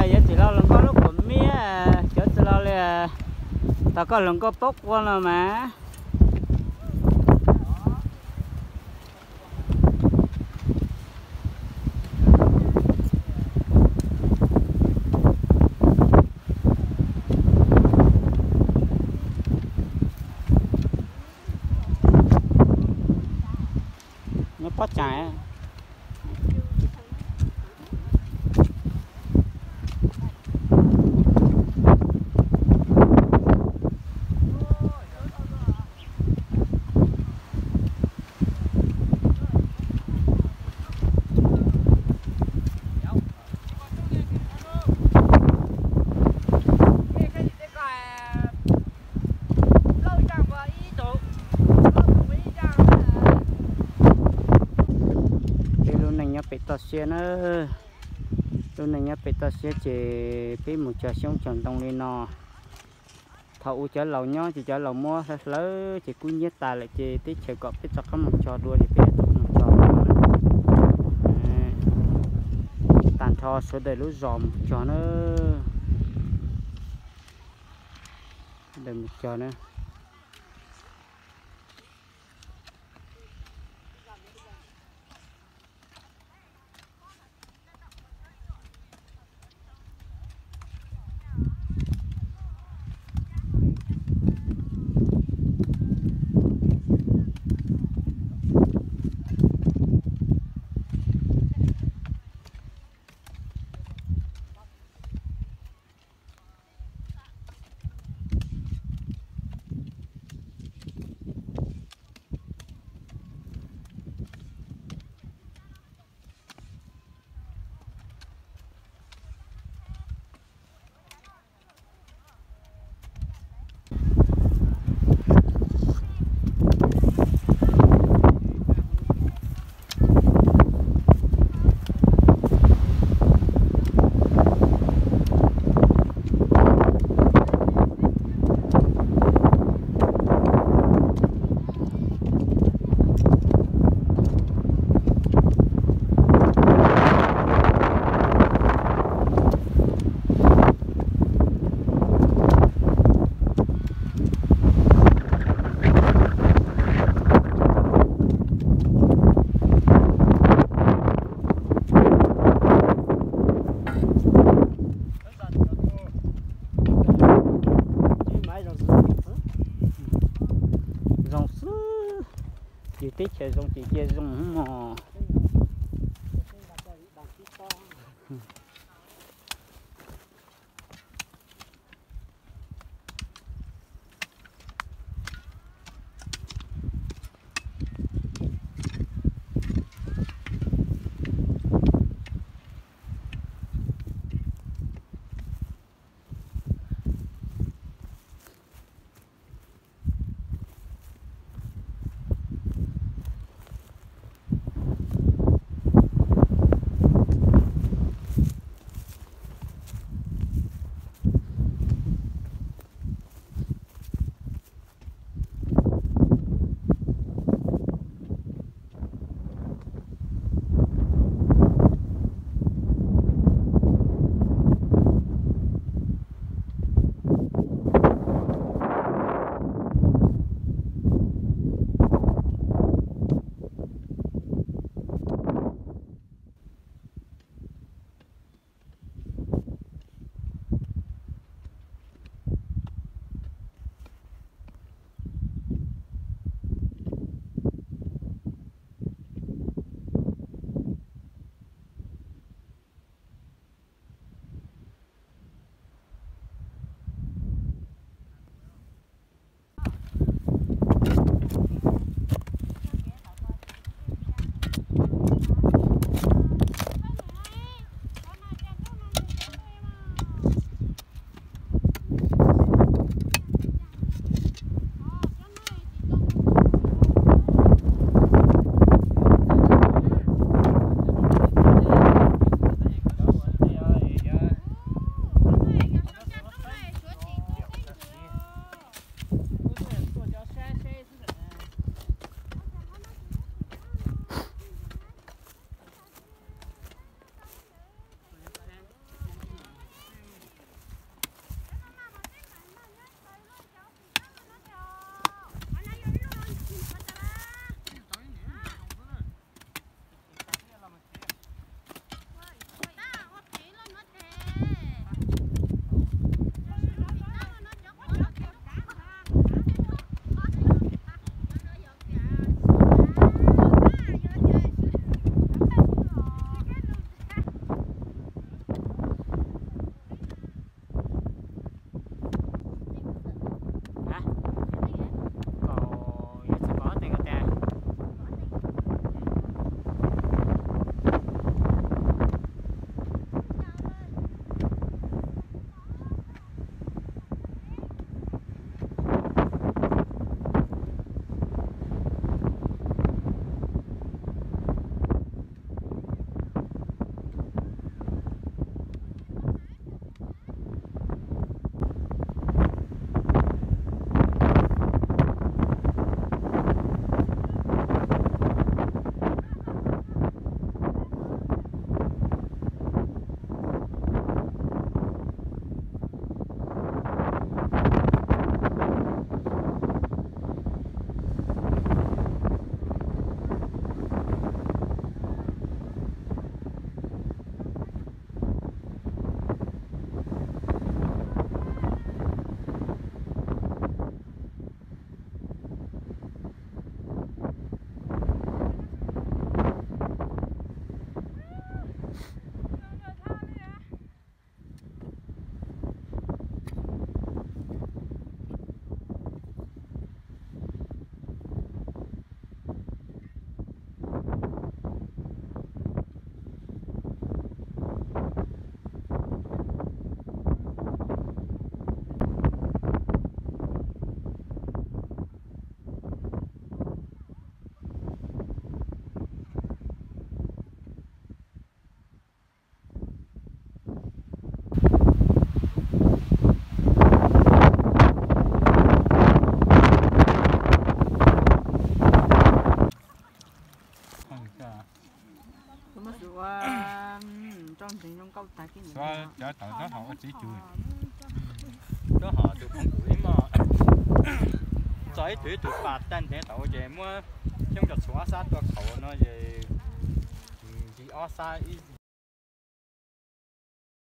Yog txiv laus hluas nkauj lub kuam miab, cov txiv laus li tau koj hluas nkauj paub qua no mas. Nyob pob tsaig. Peb lub neej nyob pem toj siab na. Lub neej nyob pem toj siab ces peb mus cog xyoob cog ntoo li no. Thaum ub cov laus nyob ces cov laus muab hlawv hlawv ces kub hnyiab tas lawm ces teb chaws kom peb rov qab mus cog dua ces peb rov qab mus cog. Tag nrho sawv daws lub zos mus cog na. Sawv daws mus cog na. Zoo xwb, ces teb chaws zoo ces cia zoo mog. Cov tawv nyob hauv ua txiv cus. Nyob hauv tus phoov ywg ib mos, txog ib tug ib tug pas tag ntev tau ces muab xyoob cov txhuv ob sab tua khaus no ces ncig ob sab ib